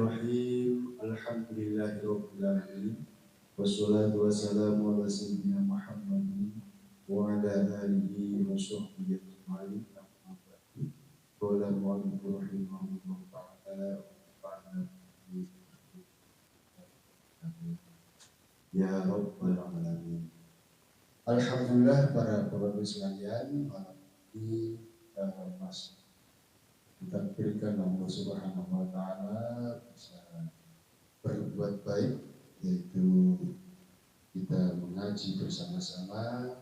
Bismillahirrahmanirrahim. Alhamdulillahirabbil alamin. Wassalatu wassalamu ala sayyidina Muhammadin wa ala alihi wa sahbihi ajma'in. Amma ba'du. Qala al-mu'allif rahimahullah ta'ala wa nafa'ana bihi. Amin. Ya rabbal alamin. Alhamdulillah, para bapak ibu sekalian, malam ini masih ditakdirkan Allah Subhanahu wa Ta'ala bisa berbuat baik, yaitu kita mengaji bersama-sama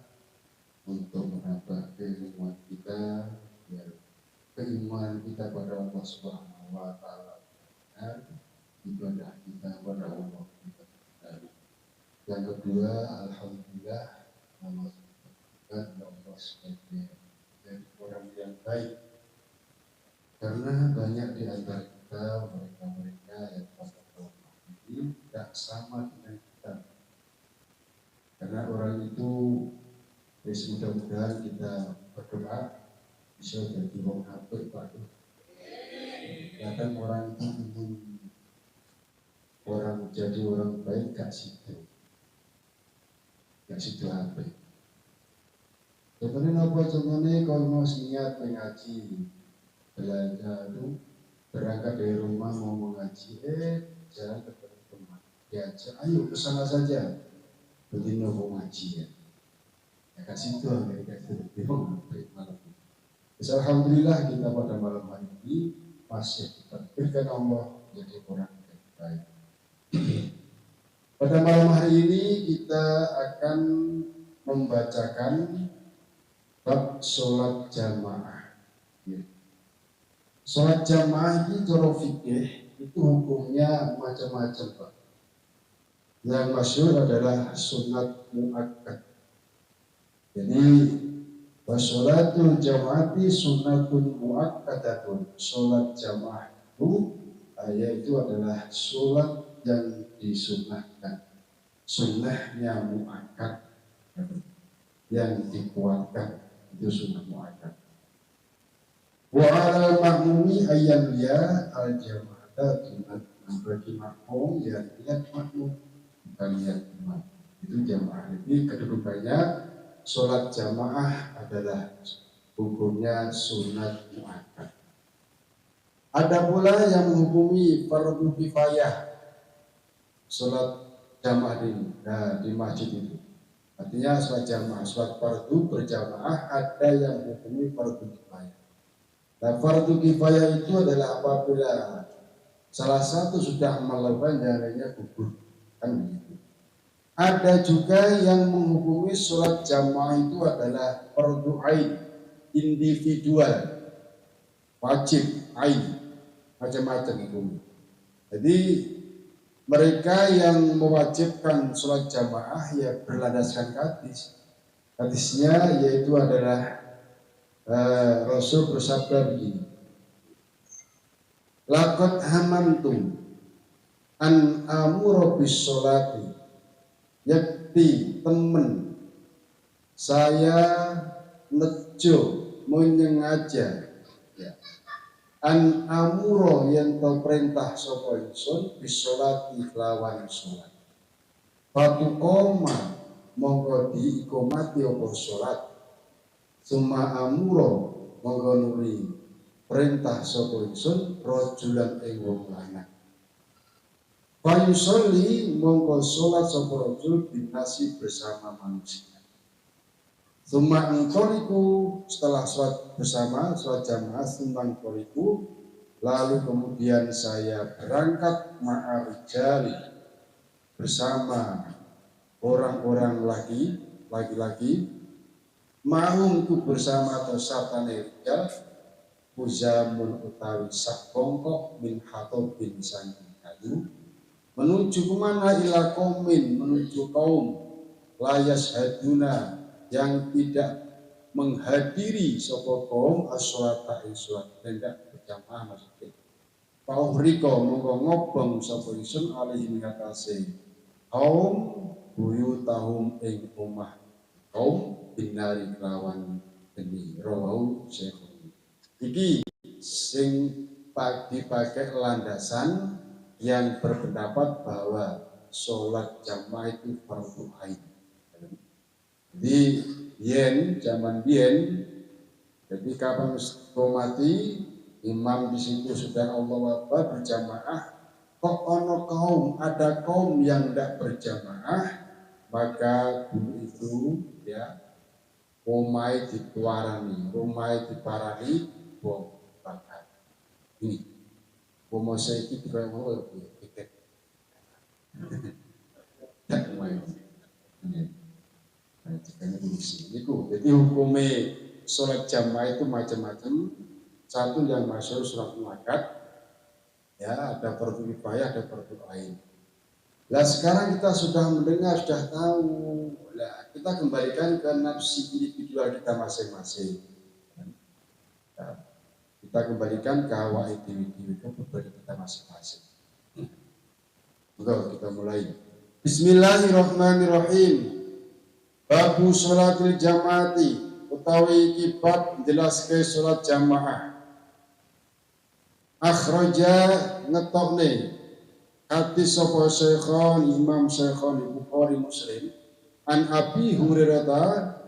untuk menambah keilmuan kita, biar keilmuan kita pada Allah Subhanahu wa Ta'ala benar, ibadah kita pada Allah kita benar. Yang kedua, alhamdulillah Allah Allah sebagai orang yang baik, karena banyak di antara kita mereka-mereka yang pada ini tidak sama dengan kita. Karena orang itu ya, mudah-mudahan kita berdoa bisa jadi wong apik, Pak. Kadang orang itu ingin orang jadi orang baik, gak situ. Gak situ apik. Contohnya apa? Contohnya kalau mau niat mengaji, belajar itu berangkat dari rumah mau mengaji, jalan ke teman, diajak, "Ayo ke sana saja." Begini mau ngaji ya. Ya kasih itu, ya kasih itu, malam. Alhamdulillah, kita pada malam hari ini masih ditakdirkan Allah jadi orang yang baik. Pada malam hari ini kita akan membacakan bab sholat jamaah. Ya. Sholat jamaah ini cara fikih itu hukumnya macam-macam, Pak. Yang masyhur adalah sunat muakkad. Jadi washolatul jamaati sunnatun muakkadatun. Sholat jamaah itu yaitu adalah sholat yang disunahkan. Sunnahnya muakkad, yang dikuatkan itu sunnah muakkad. Wa 'alal makmumi ayyan al jama'ata sunat. Bagi makmum ya niat makmum, bukan niat imam. Itu jamaah. Jadi kedudukannya sholat jamaah adalah hukumnya sunat muakkad. Ada pula yang menghukumi fardu kifayah sholat jamaah ini, nah, di masjid itu. Artinya sholat jamaah, sholat fardu berjamaah ada yang menghukumi fardu kifayah. Nah, fardu kifayah itu adalah apabila salah satu sudah melakukan, yang lainnya gugur, kan begitu. Ada juga yang menghukumi sholat jamaah itu adalah fardu ain, individual, wajib ain, macam-macam hukum. Jadi mereka yang mewajibkan sholat jamaah ya berlandaskan hadis. Hadisnya yaitu adalah Rasul bersabda begini. Laqad hamamtu an amura bis sholati, yakti temen saya nejo menyengaja ya. An amuro yen to perintah sapa ingsun bisolati kelawan salat. Fatuqama mongko diikomati apa salat. Summa amuro mongko nuli perintah sapa ingsun rajulan ing wong lanang. Fayusolli mongko salat sapa rajul binnasi bersama manusia. Summa antoliku, setelah sholat bersama, sholat jamaah, summa antoliku, lalu kemudian saya berangkat ma'arijali bersama orang-orang laki, laki-laki, ma'hum ku bersama atau sartane rijal, huzamun utawi sak bongkok min bin saking kayu, menuju kemana? Ila qaumin menuju kaum la yasyhaduna yang tidak menghadiri sapa kaum as-sholata ing salat, tidak berjamaah maksudnya. Fauhriko mongko ngobong sapa ingsun alaihi ngatasé kaum buyutahum ing omah kaum binnari kelawan geni. Rawahu Syekhoni. Iki sing dipakai landasan yang berpendapat bahwa sholat jamaah itu fardu ain. Jadi yen zaman biyen, jadi kapan mati imam di situ sudah Allahu Akbar berjamaah, kok ono kaum, ada kaum yang tidak berjamaah, maka dulu itu ya omahe dituarani, omahe diparani bom bakar. Ini umpama saiki dikoyo ngono ya piye? Tiket. Tak omahe. Nah, dikene polisi. Niku, jadi hukumnya sholat jamaah itu macam-macam. Satu yang masyhur sholat muakkad, ya ada fardu kifayah, ada fardu ain. Lah sekarang kita sudah mendengar, sudah tahu. Lah kita kembalikan ke nafsi individual kita masing-masing. Nah, kita kembalikan ke awake dhewe-dhewe, ke pribadi kita masing-masing. Betul, kita mulai. Bismillahirrahmanirrahim. Babu sholatil jamaati utawi iki bab jelaske sholat jamaah. Akhraja ngetokne hadis sapa Syekhon Imam Syekhon Bukhari Muslim an Abi Hurairah,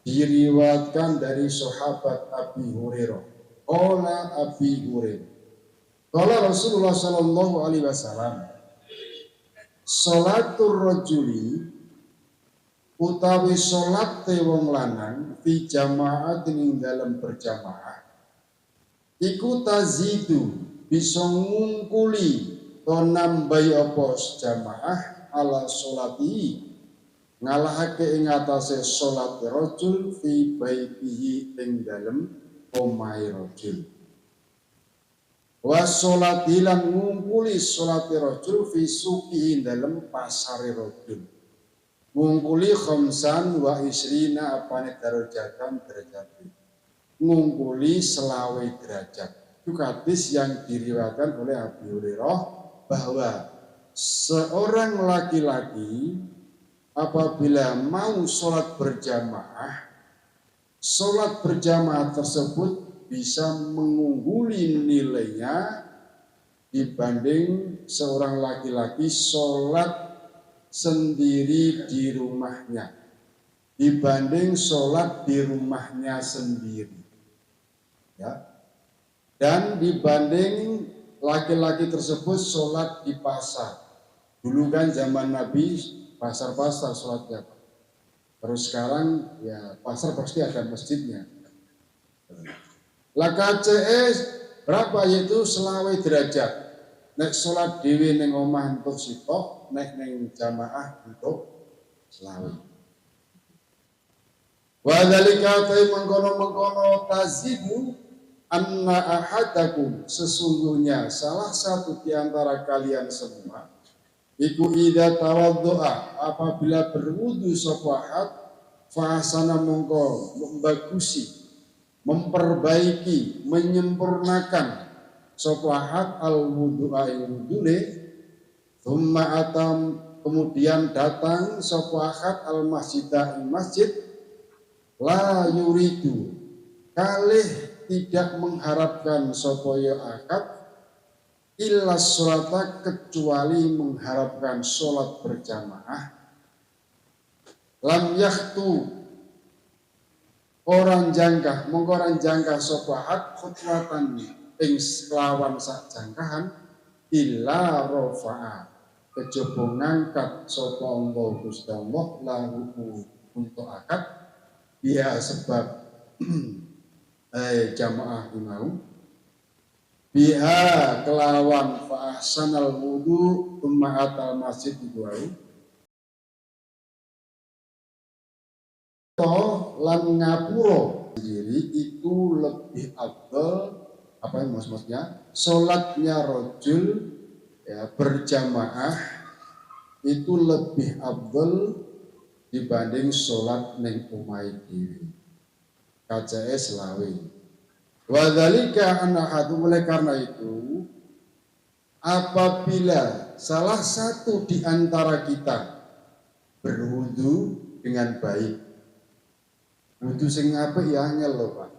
diriwayatkan dari sahabat Abi Hurairah. Qala Abi Hurairah, qala Rasulullah sallallahu alaihi wasallam, sholatur rajuli utawi salate wong lanang fi jama'atin ing dalem berjamaah iku tazidu bisa ngungkuli to nambahi apa jamaah ala sholati ngalahake ing atase salat rajul fi baitihi ing dalem omahe rajul wa sholati lan ngungkuli salate rajul fi suqihi dalem pasare rajul ngungkuli khamsan wa isrina apane darajatan derajat ngungkuli 25 derajat. Itu hadis yang diriwayatkan oleh Abi Hurairah bahwa seorang laki-laki apabila mau sholat berjamaah, sholat berjamaah tersebut bisa mengungguli nilainya dibanding seorang laki-laki sholat sendiri di rumahnya, dibanding sholat di rumahnya sendiri, ya. Dan dibanding laki-laki tersebut sholat di pasar. Dulu kan zaman Nabi pasar-pasar sholatnya, Terus sekarang ya pasar pasti ada masjidnya. Lah KCS berapa, yaitu 25 derajat. Nek sholat dhewe ning omah entuk sitok, nek ning jamaah entuk 25. Wa dzalika ta mengkono-mengkono tazidu anna ahadakum, sesungguhnya salah satu di antara kalian semua iku idza tawaddu'a apabila berwudu sapa ahad fa ahsana mongko membagusi, memperbaiki, menyempurnakan sapa ahad al wudu'a ing wudune, thumma atam kemudian datang sapa ahad al masjidah ing masjid la yuridu kalih tidak mengharapkan sapa ya ahad illa sholata kecuali mengharapkan sholat berjamaah, lam yakhtu orang jangkah mongko orang jangkah sapa ahad khutwatan ing kelawan sak jangkahan illa rafa'a kejaba ngangkat sapa Allah Gusti Allah lahu untuk akad ya sebab jamaah mau biha kelawan fa ahsanal wudu thumma atal masjid iku wau to lan ngapura sendiri itu lebih afdal, apa yang maksudnya salatnya rajul ya berjamaah itu lebih afdal dibanding salat ning omahe dhewe. KCS selawe. Wa dzalika anna ahadu, oleh karena itu apabila salah satu di antara kita berwudu dengan baik, wudu sing apik ya angel lho Pak.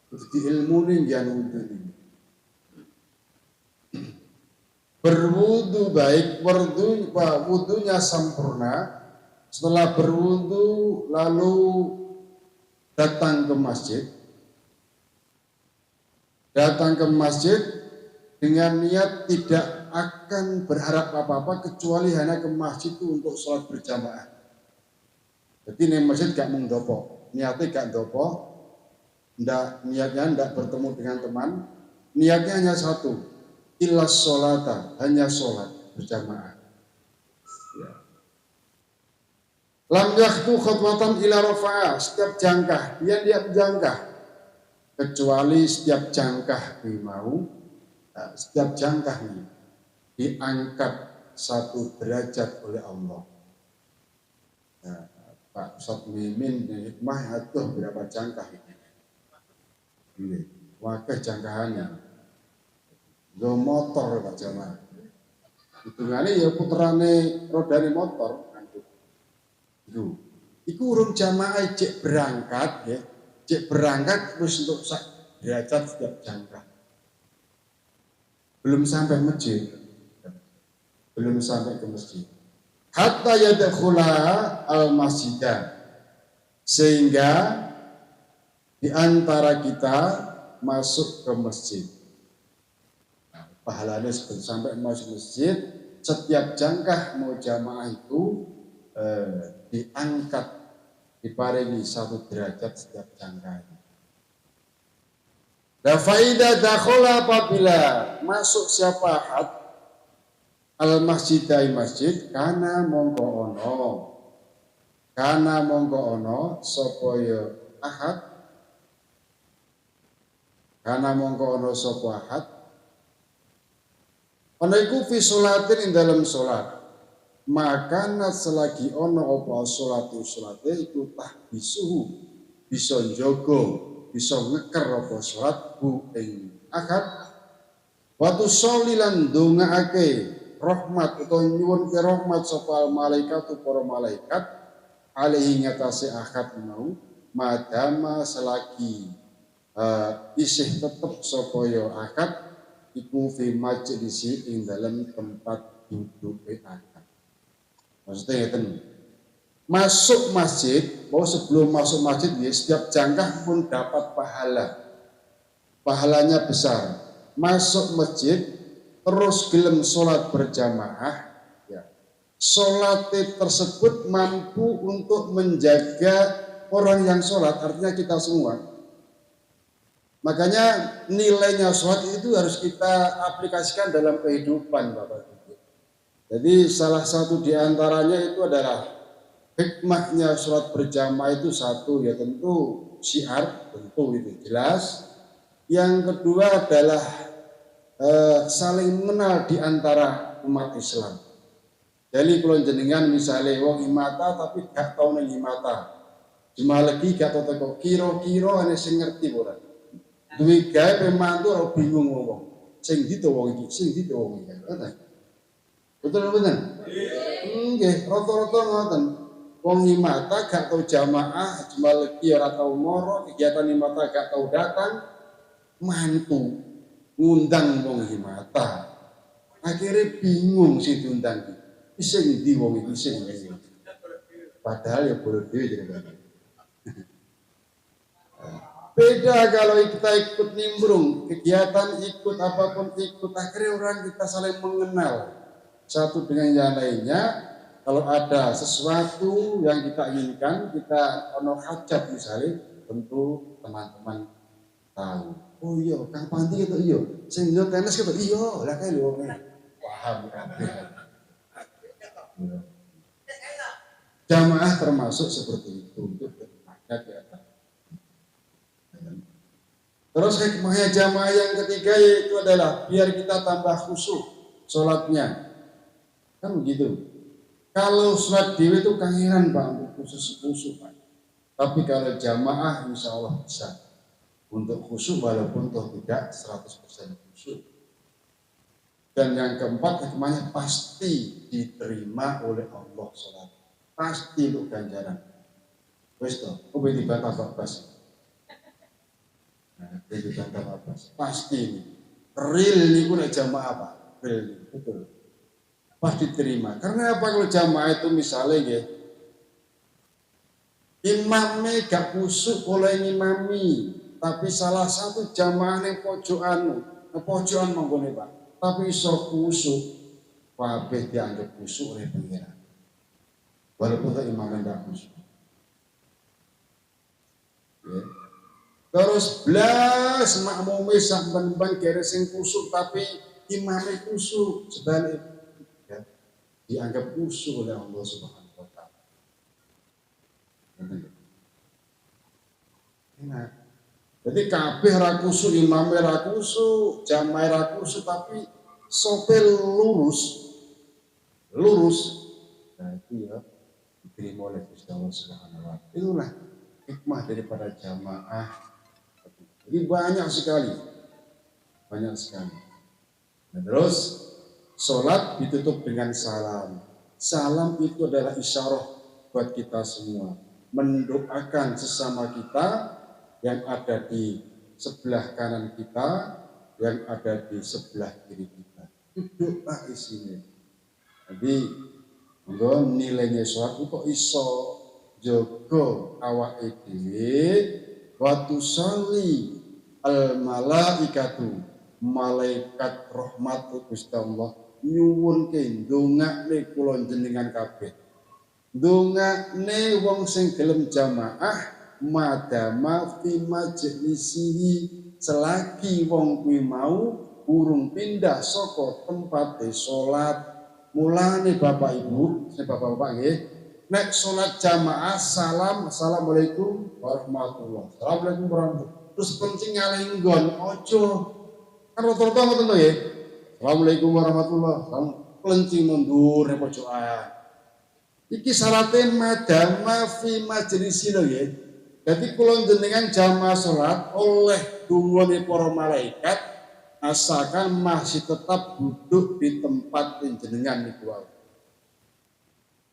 Kudu diilmuni nggih wudu niki. Berwudu baik, wudunya sempurna. Setelah berwudu lalu datang ke masjid. Datang ke masjid dengan niat tidak akan berharap apa-apa kecuali hanya ke masjid itu untuk sholat berjamaah. Jadi ning masjid gak mung ndopo, niatnya gak ndopo, ndak, niatnya ndak bertemu dengan teman, niatnya hanya satu, إلا الصلاة, hanya sholat berjamaah. Ya. لم يخط خطوة إلا رفع, setiap jangkah, dia dia jangkah, kecuali setiap jangkah mau, nah, setiap jangkah ini diangkat satu derajat oleh Allah. Nah, Pak Ustadz Mimin hikmah itu berapa jangkah ini? Ini, wakil jangkahannya. Go motor, Pak jamaah. Hitungannya ya puterane rodane motor. Itu. Iku urung jamaah cek berangkat ya. Cek berangkat terus untuk sak derajat setiap jangkah. Belum sampai masjid. Belum sampai ke masjid. حتى يدخل المسجد. Sehingga di antara kita masuk ke masjid. Nah, pahalanya seperti sampai masuk masjid, setiap jangkah mau jamaah itu diangkat, diparingi satu derajat setiap jangkah. Nah, فإذا دخل apabila masuk siapa أحد المسجد masjid كان mongko ono كان mongko ono sapa ya أحد كان mongko ono sapa أحد ana iku في صلاة ing dalem salat ما كانت selagi ono apa الصلاة salate iku تحبسه bisa njaga, bisa ngeker apa salat ه ing أحد وتصلي lan ndongaake rahmat utawa nyuwunke rahmat sapa malaikat para malaikat عليه ngatasé أحد mau ما دام selagi isih tetep sapa ya أحد iku في مجلسه ing dalem tempat duduke أحد. Maksudnya ngeten. Masuk masjid, bahwa sebelum masuk masjid ya, setiap jangkah pun dapat pahala. Pahalanya besar. Masuk masjid terus gelem sholat berjamaah, ya. Sholat tersebut mampu untuk menjaga orang yang sholat, artinya kita semua. Makanya nilainya sholat itu harus kita aplikasikan dalam kehidupan, Bapak Ibu. Jadi salah satu diantaranya itu adalah hikmahnya sholat berjamaah itu satu ya tentu syiar, tentu itu jelas. Yang kedua adalah saling mengenal di antara umat Islam. Jadi kalau jenengan misalnya wong Himata tapi gak tau nang Himata. Cuma lagi gak tau teko, kira-kira ana sing ngerti ora. Duwe gawe pe mantu ora bingung wong. Sing ndi to wong iki, sing ndi to wong iki. Ngoten. Betul betul? Nggih, rata-rata ngoten. Wong Himata gak tau jamaah, cuma legi ora tau moro, kegiatan Himata gak tau datang, mantu ngundang wong Himata. Akhirnya bingung sing diundang iki. Sing ndi wong iki, sing ndi. Padahal ya bodoh dhewe jenenge. Beda kalau kita ikut nimbrung, kegiatan ikut apapun ikut, akhirnya orang kita saling mengenal satu dengan yang lainnya. Kalau ada sesuatu yang kita inginkan, kita ono hajat misalnya, tentu teman-teman tahu. Oh iya, Kang Pandi itu iya, sing yo tenis itu iya, lah kae lho paham kabeh. Iya. Jamaah termasuk seperti itu untuk berada di atas. Terus hikmahnya jamaah yang ketiga yaitu adalah biar kita tambah khusyuk sholatnya. Kan begitu. Kalau sholat dewe itu kangelan, Pak, untuk khusus khusyuk, Pak. Tapi kalau jamaah insya Allah bisa untuk khusyuk walaupun toh tidak 100% khusyuk. Dan yang keempat hikmahnya pasti diterima oleh Allah sholat. Pasti untuk ganjaran. Wis toh, kok dibantah Pak Bas? Nah, dibantah Pak Bas. Pasti ini. Real niku nek jamaah, Pak. April, betul. Pasti diterima. Karena apa, kalau jamaah itu misalnya ya, imamnya gak kusuk oleh ngimami, tapi salah satu jamaah yang pojokan, pojokan manggone, Pak, tapi iso kusuk, kabeh dianggap kusuk oleh Pangeran. Walaupun tak imamnya gak kusuk. Ya. Terus blas makmume sak ben-ben kere sing kusuk, tapi imame kusuk, sebalik ya, dianggap kusuk oleh Allah Subhanahu wa taala. Enak. Jadi kabeh ra kusuk, imame ra kusuk, jamaah ra kusuk, tapi sope lurus. Lurus. Nah, itu ya diterima oleh Gusti Allah Subhanahu wa taala. Itulah hikmah daripada jamaah. Jadi banyak sekali. Banyak sekali. Nah, terus sholat ditutup dengan salam. Salam itu adalah isyarah buat kita semua. Mendoakan sesama kita yang ada di sebelah kanan kita, yang ada di sebelah kiri kita. Itu doa isinya. Jadi, monggo nilainya sholat itu kok iso jogo awake dhewe, wa tusalli al malaikatu, malaikat rahmat Gusti Allah nyuwunke, ndongakne kula jenengan kabeh, ndongakne wong sing gelem jamaah, madama fi majlisihi, selagi wong kuwi mau urung pindah saka tempate salat. Mulane Bapak Ibu, sing bapak-bapak nggih, nek salat jamaah salam, assalamualaikum warahmatullahi, assalamualaikum warahmatullahi, terus penting ngalih nggon aja. Kan rata-rata ngoten to nggih, assalamualaikum warahmatullahi, salam, plencing mundur ning pojokan. Iki syaratnya madama fi majlisi lho nggih. Jadi kula jenengan jamaah salat oleh dungane para malaikat asalkan masih tetap duduk di tempat jenengan niku wau.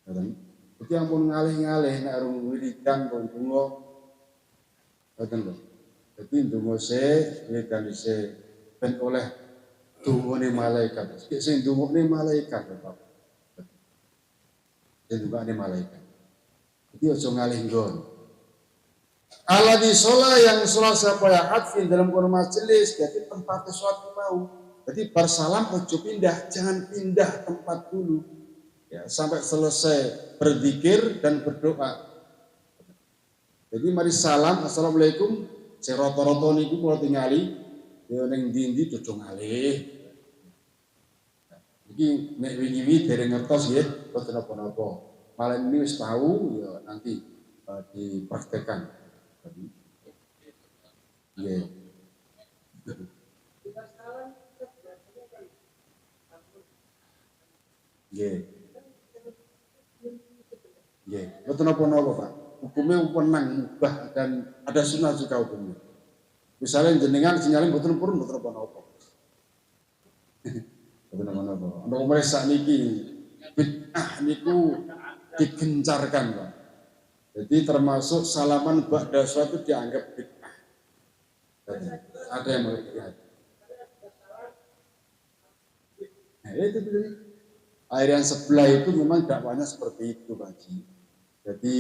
Ngoten. Jadi ampun ngalih-ngalih nek urung wiridan pun donga. Ngoten lho. Jadi ndonga sik, wiridan sik, ben oleh dungane malaikat. Sing ndongakne malaikat, Bapak. Sing ndongakne malaikat. Jadi aja ngalih nggon. Alladzi sholat, yang sholat siapa ya fi dalam kono majelis, jadi tempat sholat mau. Jadi bar salam ojo pindah, jangan pindah tempat dulu. Ya, sampai selesai berzikir dan berdoa. Jadi mari salam, assalamualaikum, sing rata-rata niku kula tingali ya ning ndi-ndi dodo ngalih. Iki nek wingi-wingi dereng ngertos nggih, boten napa-napa. Malam ini wis tahu ya, nanti dipraktekkan. Nggih. Kita sekarang kita biasanya kan Nggih. Nggih, boten napa-napa, Pak. Hukumnya wenang, mubah, dan ada sunnah juga hukumnya. Misalnya jenengan sinyalnya mboten purun, mboten napa-napa. Mboten napa-napa. Untuk umure sakniki bid'ah niku digencarkan, Pak. Jadi termasuk salaman ba'da sholat itu dianggap bid'ah. Ada yang melihat. Nah, itu tadi. Aliran sebelah itu memang dakwahnya seperti itu, Pak Ji. Jadi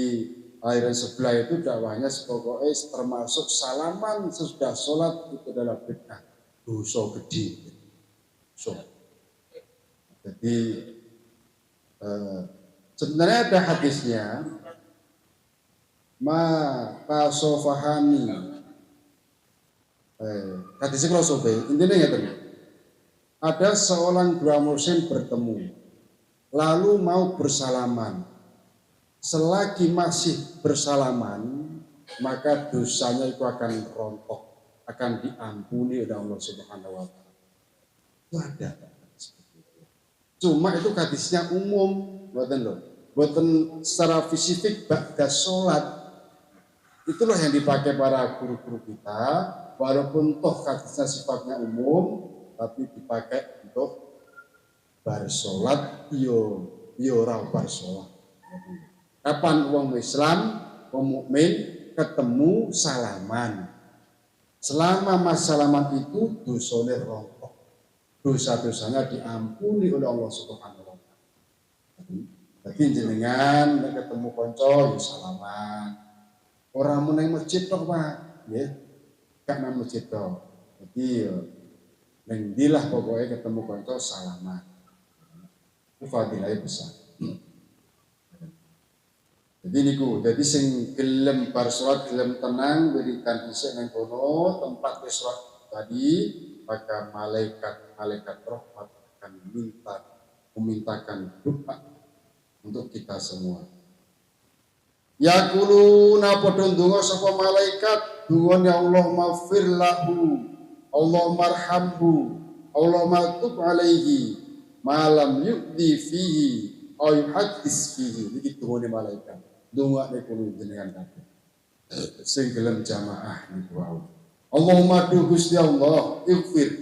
aliran sebelah itu dakwahnya pokoknya termasuk salaman sesudah sholat itu adalah bid'ah, dosa gede. So. Jadi sebenarnya ada hadisnya, ma tasofahani, hadisnya kalau sobe intinya ya, ada seorang dua muslim bertemu lalu mau bersalaman. Selagi masih bersalaman, maka dosanya itu akan rontok, akan diampuni oleh Allah Subhanahu wa taala. Itu ada. Cuma itu hadisnya umum, mboten lho. Mboten secara spesifik ba'da sholat. Itulah yang dipakai para guru-guru kita, walaupun toh hadisnya sifatnya umum, tapi dipakai untuk bar sholat, yo yo ora bar sholat. Kapan wong Islam, wong mukmin ketemu salaman. Selama mas salaman itu dosane rontok. Dosa-dosanya diampuni oleh Allah Subhanahu wa taala. Jadi jenengan nek ketemu kanca ya salaman. Ora mung nang masjid tok, Pak, nggih. Gak nang masjid tok. Jadi ya ning ndi lah pokoknya ketemu kanca salaman. Itu fadilahnya besar. Jadi niku, jadi sing gelem bar salat gelem tenang wiridan dhisik nang kono tempat wis salat tadi, maka malaikat-malaikat rahmat akan memintakan doa untuk kita semua. Yaquluna padha ndonga sapa malaikat, dungane Allahumma fir lahu, Allahumma arhamhu, Allahumma tub alaihi, malam yu'di fihi, au yuhaddis fihi. Iki dungane malaikat. Ndongakne kulo jenengan kabeh. Sing gelem jamaah niku wau. Allahumma du Gusti Allah, ighfir.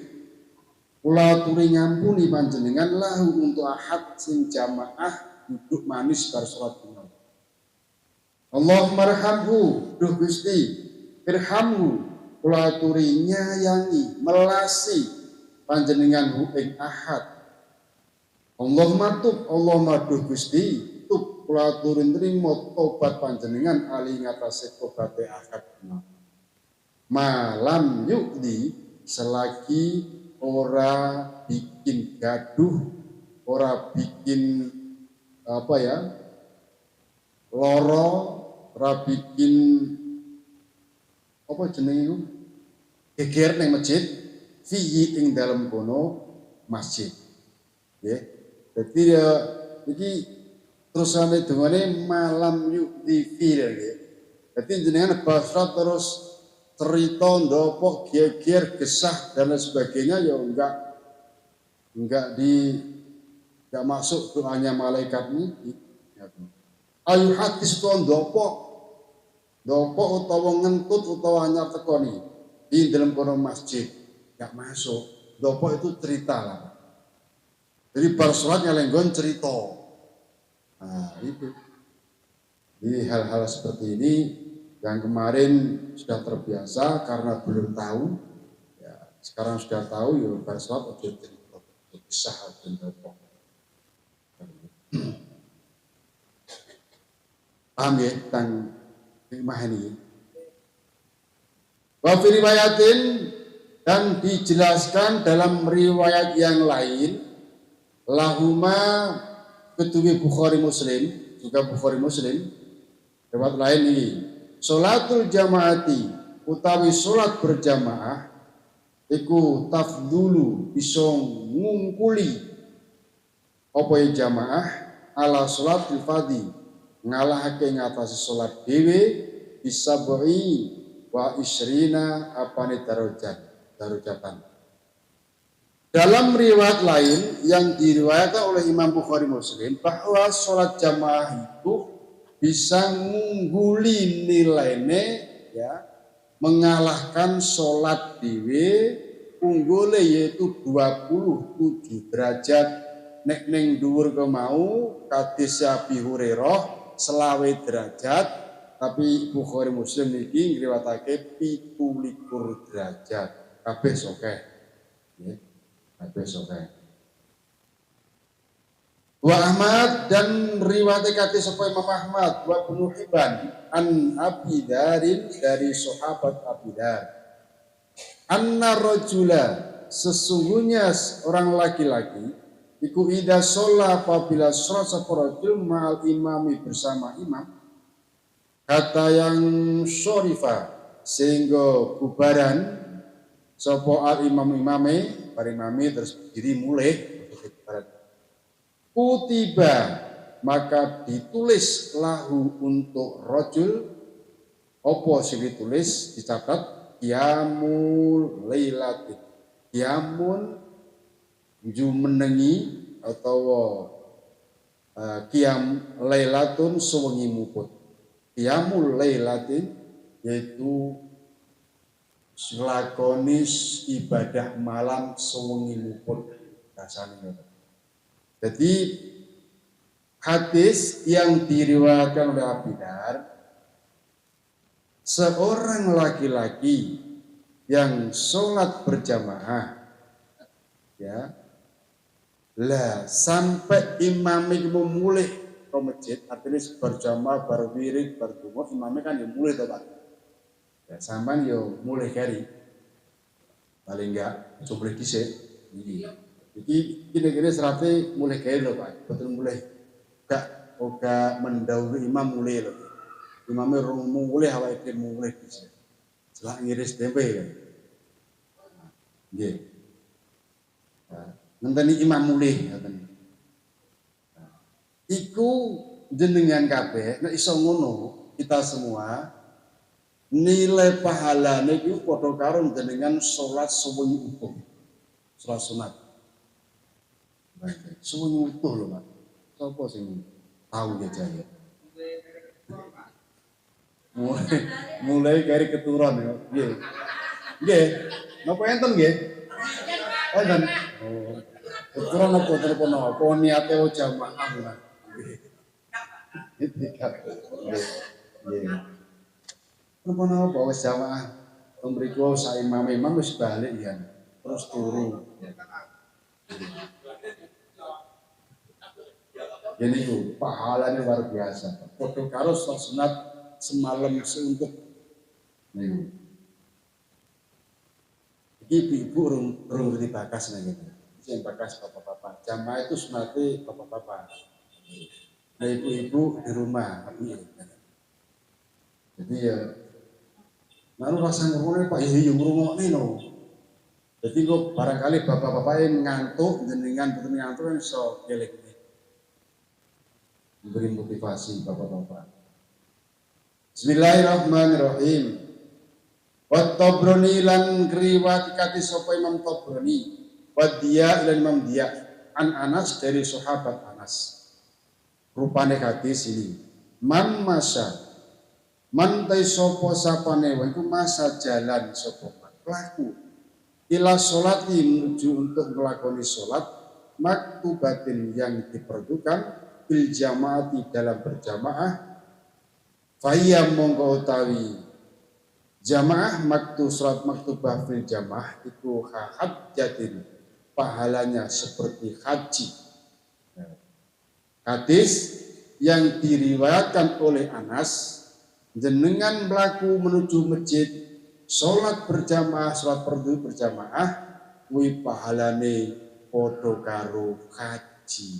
Kula aturi ngampuni panjenengan lahu untuk ahad sing jamaah duduk manis bar salat duha. Allahumma arhamhu, duh Gusti, irhamhu, kula aturi nyayangi, melasi panjenengan hu ing ahad. Allahumma tub, Allahumma duh Gusti, tub kula aturi nrimo tobat panjenengan ali ngatasé tobaté ahad. Malam yu'di selagi ora bikin gaduh, ora bikin apa ya, loro, ora bikin apa jenenge iku, geger ning masjid, fihi ing dalem kono masjid. Nggih. Dadi ya iki terusane dungane malam yu'di fi nggih. Dadi jenengan basra terus cerita ndopok geger gesah dan lain sebagainya ya enggak masuk doanya malaikat niki. Ayu hadis to ndopok ndopok utawa ngentut utawa anyar teko niki di dalam kono masjid enggak masuk. Ndopok itu cerita lah. Jadi bar salat nyalenggon cerita. Nah, itu. Jadi hal-hal seperti ini yang kemarin sudah terbiasa karena belum tahu, ya, sekarang sudah tahu, ya bar salat ojo cerita, ojo kisah, ojo ndopok. Paham ya tentang hikmah ini? Wa fi riwayatin, dan dijelaskan dalam riwayat yang lain, lahuma ketuwi Bukhari Muslim, juga Bukhari Muslim, riwayat lain ini, sholatul jamaati utawi sholat berjamaah iku tafdulu bisa ngungkuli apa ya jamaah ala sholatil fadhi ngalahake ngatasi sholat dhewe bisab'i wa isrina apane darajatan. Dalam riwayat lain yang diriwayatkan oleh Imam Bukhari Muslim bahwa sholat jamaah itu bisa ngungguli nilainya, ya, mengalahkan sholat dhewe unggule yaitu 27 derajat. Nek ning dhuwur kemau hadis Abi Hurairah selawe derajat, tapi Bukhari Muslim niki ngriwayatake 27 derajat. Kabeh sokeh. Nggih. Kabeh sokeh. Wa Ahmad dan riwayat hadis sapa Imam Ahmad wa Ibnu Hibban an Abi Dzarin dari sahabat Abi Dzar. Anna rajula, sesungguhnya orang laki-laki iku idza sholla apabila sholat sapa rajul ma'al imami bersama imam kata yang syorifa sehingga bubaran sapa al imam imame bar imame terus berdiri mulih bubaran. Kutiba maka ditulis lahu untuk rajul apa sing ditulis dicatat qiyamul lailatin qiyamun jumenengi atau qiyam lailatun sewengi muput. Qiyamul lailatin yaitu nglakoni ibadah malam sewengi muput rasane ngoten. Jadi hadis yang diriwayatkan oleh Abi Dzar, seorang laki-laki yang sholat berjamaah, Ya. Lah sampai imam iki mau mulih ke masjid, artinya berjamaah, bar wirid, bar donga, imamnya kan ya mulih to, Pak. Ya sampean yo mulih keri. Paling enggak aja mulih dhisik. Iki. Iki kene-kene serate mulih keri lho, Pak. Betul mulih gak ora mendahului imam mulih lho. Imamnya rung mulih awake dhewe mulih dhisik. Selak ngiris tempe ya. Nggih. Nah, ngenteni imam mulih ngoten. Nah, iku jenengan kabeh nek iso ngono kita semua nilai pahalane iku padha karo jenengan salat sewengi utuh. Salat sunat. Sewengi utuh lho, Pak. Sopo sing tahu ya jaya? Mulai kari keturun ya. Nggih. Nggih. Napa enten nggih? Enten. Oh. Keturun napa napa napa niate jamaah lah. Nggih. Nggih. Nggih. Napa napa wis jamaah mriku sak imam-imam wis balik ya. Terus turu. Ya niku pahalane luar biasa. Padha karo salat sunat semalam seuntuk niku. Iki ibu-ibu urung ngerti bakas nek ngene. Sing bakas bapak-bapak. Jamaah itu sunate bapak-bapak. Nah, ibu-ibu di rumah, iya. Jadi ya lalu rasa ngrungokne Pak ya ya ngrungokne no. Jadi kok barangkali bapak-bapak yang ngantuk jenengan boten ngantuk kan iso eling. Memberi motivasi bapak-bapak. Bismillahirrahmanirrahim. Wa Tabrani lan ngriwayatake sapa Imam Tabrani wa Dia lan Imam Dia an Anas dari sahabat Anas. Rupane hadis ini. Man masa man tai sapa sapane wa iku masa jalan sapa pelaku ila sholati menuju untuk melakoni sholat maktubatin yang diperlukan bil jamaati dalam berjamaah faya mongko utawi jamaah maktu sholat maktubah fil jamaah iku hajjatin pahalanya seperti haji. Hadis yang diriwayatkan oleh Anas, jenengan mlaku menuju masjid sholat berjamaah, sholat fardu berjamaah kuwi pahalane padha karo haji.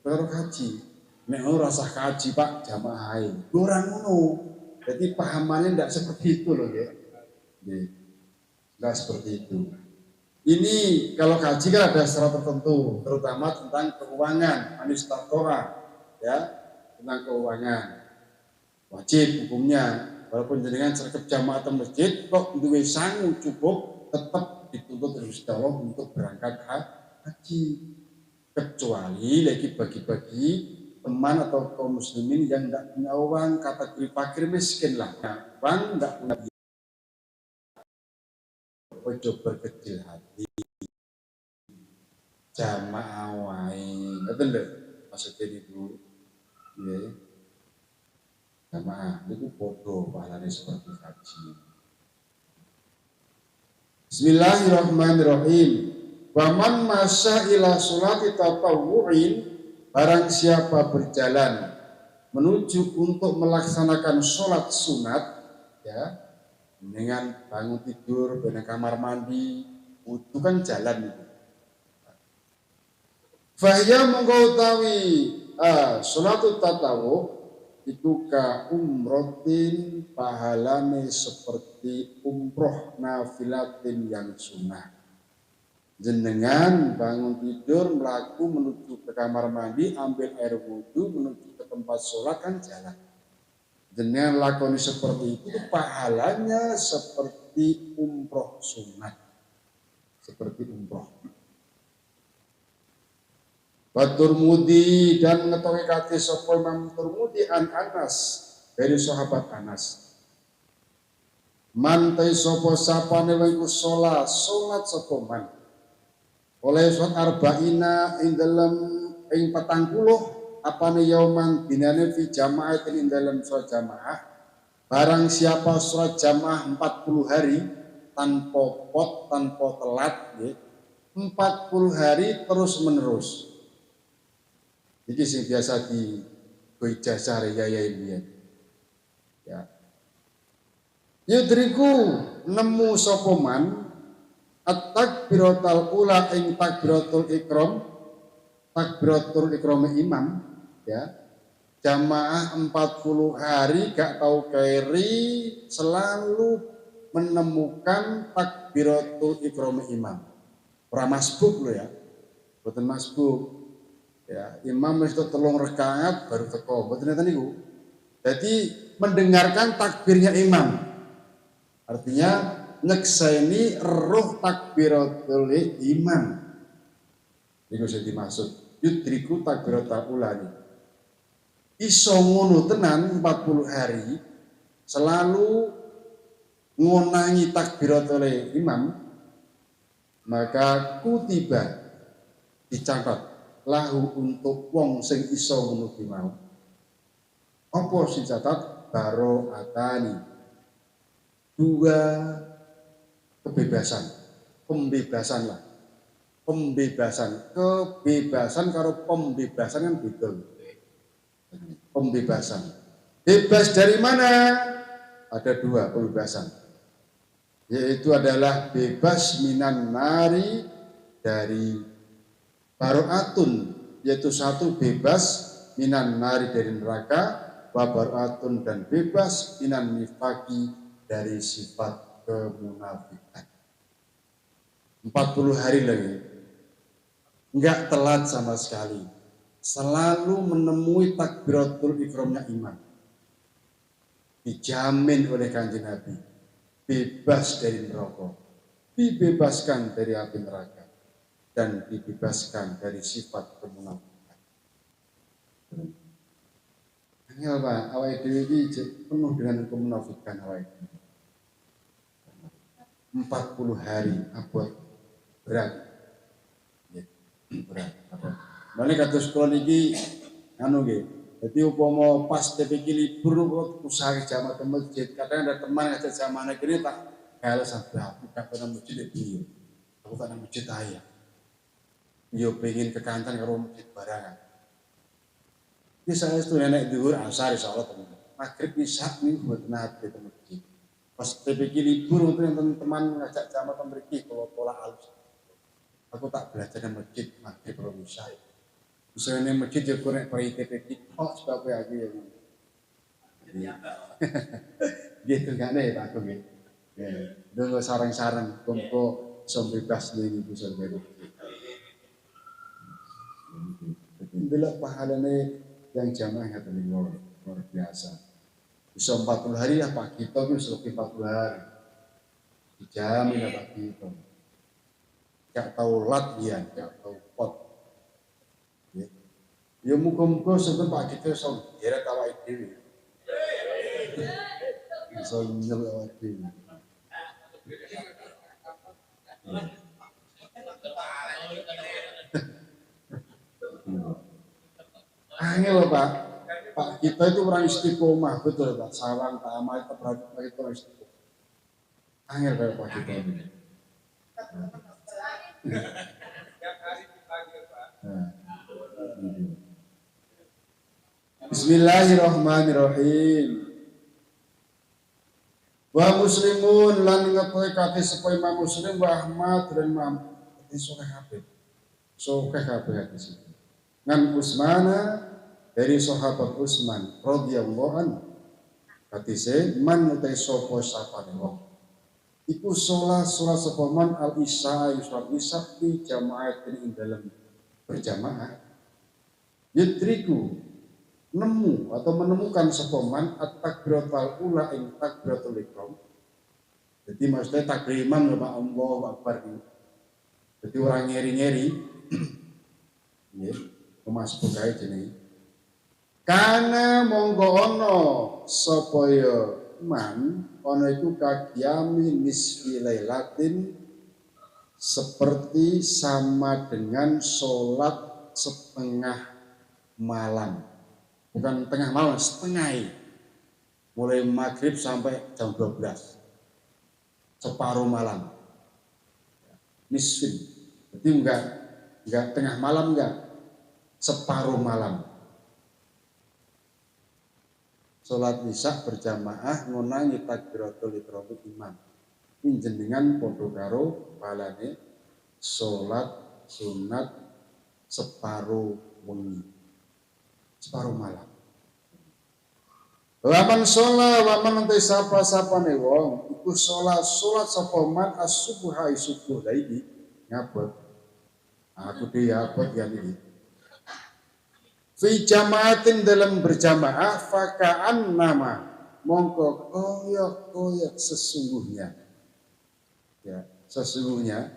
Karo haji. Nek ora rasah kaji Pak jamaah ae. Ora ngono. Jadi pahamannya ndak seperti itu loh ya. Nggih. Ndak seperti itu. Ini kalau kaji kan ada syarat tertentu, terutama tentang keuangan, manistatoa, ya, tentang keuangan. Wajib hukumnya, walaupun jenengan sregep jamaah atau masjid, kok duwe sangu cukup, tetap dituntut oleh Gusti Allah untuk berangkat haji. Kecuali lagi bagi-bagi teman atau kaum muslimin yang tidak punya uang, kategori fakir miskin lah. Nah, uang tidak punya, ojo berkecil hati. Jamaah wae. Ngoten lho maksudnya niku. Nggih. Jamaah niku padha pahalane seperti haji. Bismillahirrahmanirrahim. Wa man masya ila sholati tatawwu'in, barang siapa berjalan menuju untuk melaksanakan sholat sunat, ya, dengan bangun tidur, dengan kamar mandi, itu kan jalan itu. Fahya mongko utawi sholatut tatawu itu ka umrotin pahalane seperti umroh nafilatin yang sunnah. Jenengan bangun tidur melaku menuju ke kamar mandi, ambil air wudhu menuju ke tempat sholat kan jalan. Jenengan lakoni seperti itu pahalanya seperti umroh sunat, seperti umroh. Baturmudi dan ngetoke kate sapa Imam Turmudi an Anas dari sahabat Anas. Man tai sapa sapane wong iku salat, salat sapa man. Oleh salat arba'ina ing dalem ing 40 apane yauman dinane fi jamaah ing dalem salat jamaah. Barang siapa salat jamaah 40 hari tanpa pot, tanpa telat nggih. 40 hari terus menerus. Iki sing biasa di ijazah yai biyen. Ya. Yudriku nemu sapa man at-takbiratul ula ing takbiratul ikram, takbiratul ikram imam ya. Jamaah 40 hari gak tau keri selalu menemukan takbiratul ikram imam. Ora masbuk lho ya. Mboten masbuk. Ya, imam wis 3 rakaat baru teko. Mboten ngeten niku. Jadi mendengarkan takbirnya imam. Artinya nyekseni roh takbiratul imam. Niku sing dimaksud yudriku takbiratul ula. Iso ngono tenan 40 hari selalu ngonangi takbiratul imam, maka kutiba dicatat lahu untuk wong sing iso ngono ki mau. Apa sing catat? Baro'atani, dua kebebasan, pembebasan lah, pembebasan, kebebasan karo pembebasan kan beda. Pembebasan, bebas dari mana? Ada dua pembebasan, yaitu adalah bebas minan nari dari baro'atun, yaitu satu bebas minan nari dari neraka, wa baro'atun dan bebas minan nifaki dari sifat kemunafikan. 40 hari lagi, enggak telat sama sekali, selalu menemui takbiratul ikramnya imam. Dijamin oleh Kanjeng Nabi bebas dari neraka, dibebaskan dari api neraka, dan dibebaskan dari sifat kemunafikan. Angel Pak, awake dhewe iki penuh dengan kemunafikan awake dhewe. 40 hari abot berat. Ya, berat abot. Mane kados kula niki anu nggih. Jadi upama pas TPQ libur kok usaha jamaah ke masjid, kadang ada teman ngajak jamaah kene tak alasan aku gak pernah masjid piye. Aku tak nang masjid ae. Yo pengen kekancan karo masjid barengan. Iki saestu nenek dhuwur asar insyaallah temen. Maghrib isya niku mboten nate teng masjid. Pas TPQ libur wonten teman ngajak jamaah teng mriki kula tolak alus. Aku tak belajar nang masjid maghrib karo isya. Misalnya masjid ya kurang prei TPQ kok sebab aku ya. Gitu kan ya Pak Agung ya. Ndonga sareng-sareng muga iso bebas ning ibu surga. Ndelok pahalane yang jamaah ngaten niku luar biasa. Bisa 40 hari ya Pak Gito itu bisa lebih 40 hari. Dijamin ya Pak Gito. Gak tau lat ya, gak tau pot. Ya muga-muga sampeyan Pak Gito iso geret awake dhewe. Iso nyeluk awake dhewe. Angel Pak. Pak kita itu orang istiqomah, betul Pak. Sawang tak amal terhadap itu orang istiqomah. Angel kayak Pak kita ini. Nah. Bismillahirrahmanirrahim. Wa muslimun lan ngetoke kabeh sapa Imam Muslim wa Ahmad dan Imam sokeh kabeh. Sokeh kabeh hadis iki. Ngan Usmana dari sahabat Usman radhiyallahu anhu. Hadise man utai sapa sapane wong. Iku sholat sholat sapa man al isya sholat isya fi jama'atin ing dalem berjamaah. Yudriku nemu atau menemukan sapa man at-takbiratul ula ing takbiratul ihram. Jadi maksudnya takbir imam lho Pak, Allahu Akbar iki. Jadi orang ngeri-ngeri nggih, masbuk ae jenenge. Kana monggo ana sapa ya man ana iku kagiyami nisfi lailatin seperti sama dengan sholat setengah malam. Bukan tengah malam, setengah. Mulai maghrib sampai jam 12. Separuh malam. Nisfin. Jadi enggak tengah malam enggak, separuh malam. Salat isya berjamaah ngonangi takbiratul ihram imam. Jenengan padha karo pahalane salat sunat separuh wengi, separuh malam. Laman sholat, waman nanti sapa-sapane wong iku sholat, sholat sapa man as-subha subuh. Lah iki ngabot. Aku dhewe abot ya iki. Fi jamaatin dalam berjamaah fakaan nama mongko koyok-koyok sesungguhnya. Ya, sesungguhnya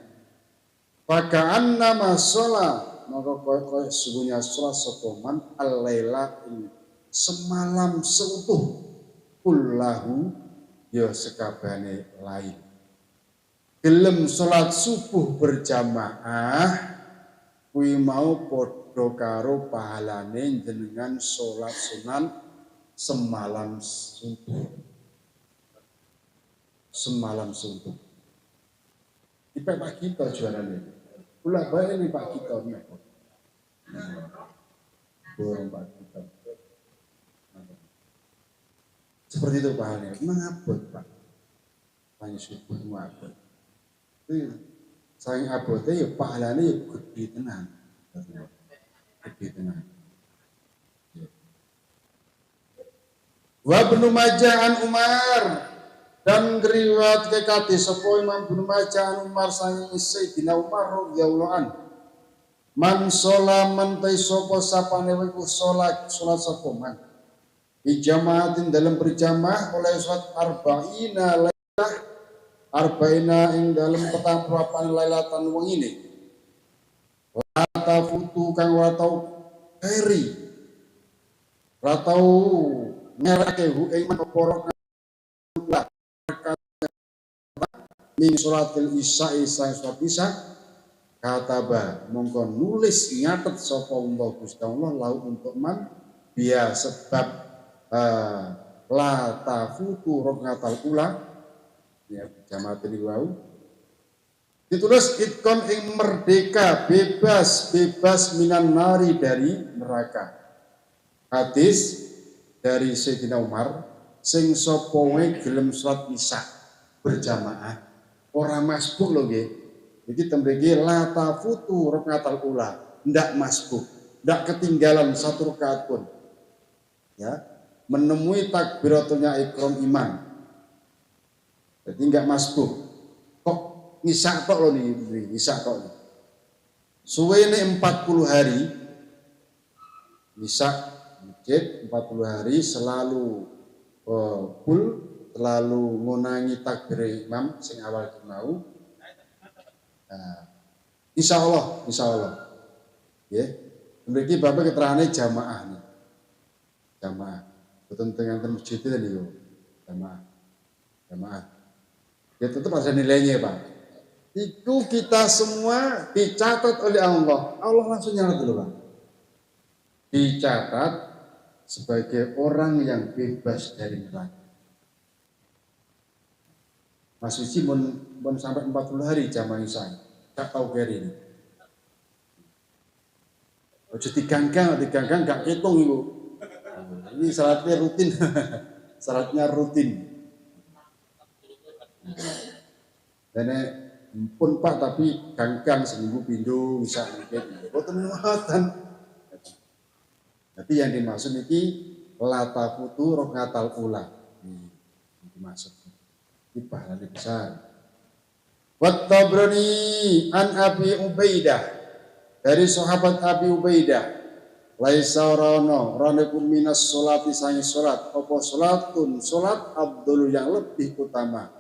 fakaan nama sholat mongko koyok-koyok sesungguhnya sholat sapa man al-laila ing semalam seutuh kullahu ya sekabehane lain. Gelem salat subuh berjamaah kuwi mau padha karo pahalane jenengan salat sunan semalam suntuk. Semalam suntuk. Iki Pak Gito juarane. Kula bae ini Pak Gito nek. Borong Pak Gito. Seperti itu pahalanya. Mengabot Pak. Paling subuh ngabot. Itu saking abote ya pahalane ya gede tenan. Gede tenan. Ya. Wa Ibnu Majah an Umar dan riwayat ke sapa Imam Ibnu Majah an Umar saking Sayyidina Umar radhiyallahu an. Man sholat man te sapa sapane iku salat salat sapa man. Di jamaatin dalam berjamaah oleh salat arba'ina lailah arba'ina ing dalam petang puluh lailatan wengine. La tafutu kang ora tau keri. Ora tau ngerake hu ing apa min sholatil isya sang salat isya kataba mongko nulis nyatet sapa Allah Gusti Allah lau untuk man biya sebab la tafutu rakatal ula ya jamaah ini wau ditulis itkon ing merdeka bebas bebas minan nari dari neraka. Hadis dari Sayyidina Umar sing sapa wae gelem salat isya berjamaah ora masbuk lho nggih. Iki tembriki la tafutu rakatal ula, ndak masbuk, ndak ketinggalan satu rakaat pun. Ya, menemui takbiratulnya ikram iman. Jadi enggak masbuk. Kok ngisak tok lho nih, ngisak tok. Suwene 40 hari ngisak masjid 40 hari selalu full, selalu ngonangi takbir imam sing awal mau. Nah, insya Allah, insya Allah. Ya. Mriki bapak keterangane jamaah nih. Jamaah. Boten teng masjid itu niku. Jamaah. Jamaah. Ya tetap ada nilainya, Pak. Itu kita semua dicatat oleh Allah. Allah langsung nyatat dulu, Pak. Dicatat sebagai orang yang bebas dari neraka. Mas Wiji mun sampai 40 hari jamaah isya. Gak tau keri ini. Ojo diganggang, diganggang gak hitung ibu. Ini syaratnya rutin. Syaratnya rutin. Dan pun Pak tapi ganggang seminggu pindho bisa mungkin. Boten ngoten. Jadi yang dimaksud iki la tafutu rakatal ula. Ini dimaksud. Ini pahalanya besar. Wat Tabrani an Abi Ubaidah dari sahabat Abi Ubaidah laisa rono rono iku minas sholati sangi salat apa salatun salat afdalu yang lebih utama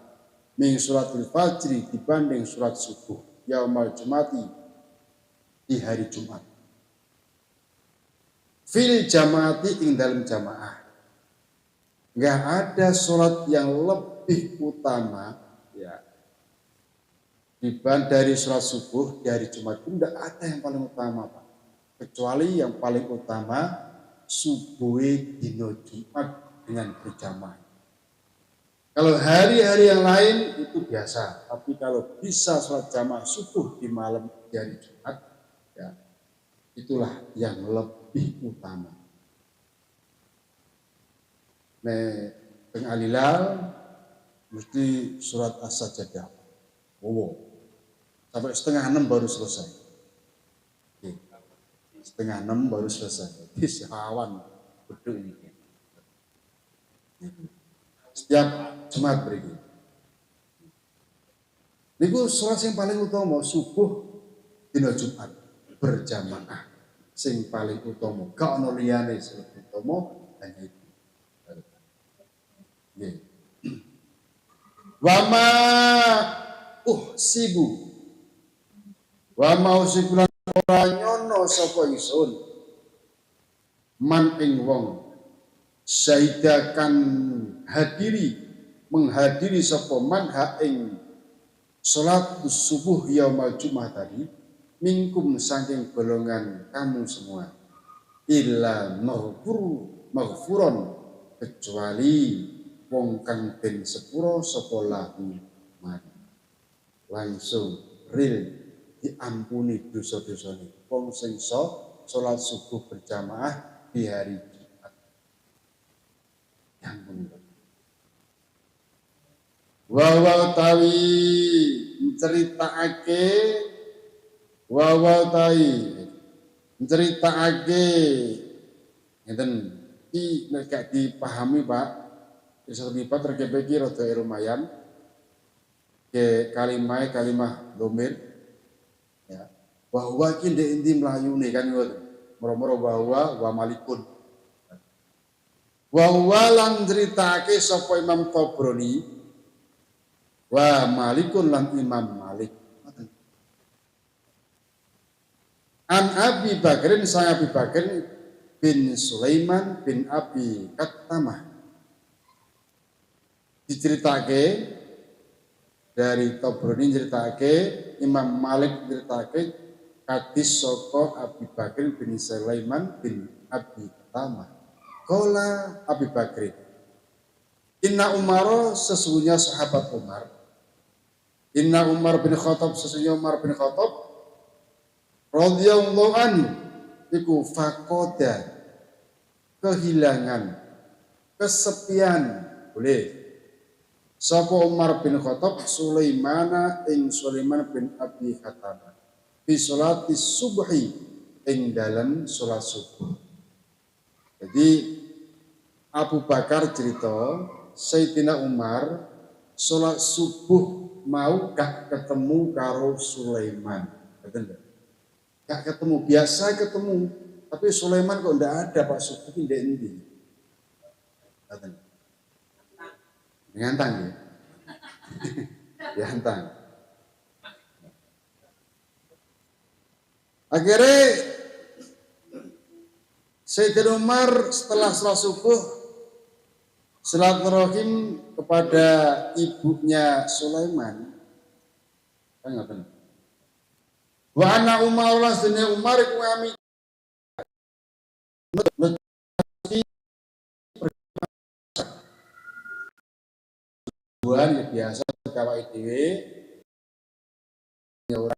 min sholatil fajri dibanding salat subuh yaumal jumati di hari Jumat fil jamaati ing dalam jamaah. Enggak ada sholat yang lebih utama ya dibanding dari sholat subuh di hari Jumat itu tidak ada yang paling utama Pak, kecuali yang paling utama subuh dino Jumat dengan berjamaah. Kalau hari-hari yang lain itu biasa, tapi kalau bisa sholat jamaah subuh di malam di hari Jumat, ya, itulah yang lebih utama. Nek teng Al-Hilal mesti surat As-Sajdah. Wow. Sampai 5:30 baru selesai. Oke. 5:30 baru selesai. Jadi sawan beduk ini. Setiap Jumat mriki. Niku sholat sing paling utama subuh dina Jumat berjamaah sing paling utama. Gak ono liyane sing utama hanya itu. Nggih. Wa ma uhsibu wa ma uhsibu lan ora nyono sapa ingsun man ing wong syahida kan hadiri menghadiri sapa man ha ing salat subuh yaumal jumat tadi minkum saking golongan kamu semua illa maghfuron kecuali wong kang den sepuro sapa lahu man. Langsung real diampuni dosa-dosane wong sing salat subuh berjamaah di hari Jumat. Diampuni. Wa wa tawi ceritakake wa wa tawi ceritakake ngeten iki nek gak dipahami Pak iso lipat terkebe iki rada lumayan ke kalimah kalimah domir ya bahwa iki ndek endi mlayune kan ngoten moro-moro bahwa wa malikun wa huwa lan critake sapa Imam Tabrani wa malikun lan Imam Malik. An Abi Bakrin sang Abi Bakrin bin Sulaiman bin Abi Kattamah. Diceritake dari Tabrani ceritake Imam Malik ceritake hadis saka Abi Bakrin bin Sulaiman bin Abi Kattamah. Qala Abi Bakrin Inna Umar sesungguhnya sahabat Umar. Inna Umar bin Khattab sesungguhnya Umar bin Khattab radhiyallahu anhu iku faqada kehilangan kesepian boleh sapa Umar bin Khattab Sulaimana ing Sulaiman bin Abi Khattab fi sholati subhi ing dalem salat subuh. Jadi Abu Bakar cerita Sayyidina Umar salat subuh mau gak ketemu karo Sulaiman. Betul enggak? Gak ketemu, biasa ketemu, tapi Sulaiman kok ndak ada Pak subuh ki ndek endi? Betul. Ngantang ya. Diantang. Akhirnya Sayyidina Umar setelah sholat subuh silaturahim kepada ibunya Sulaiman. Kan ngoten. Wa anna Umar lan sedene Umar iku ngami buan ya biasa awake dhewe ya ora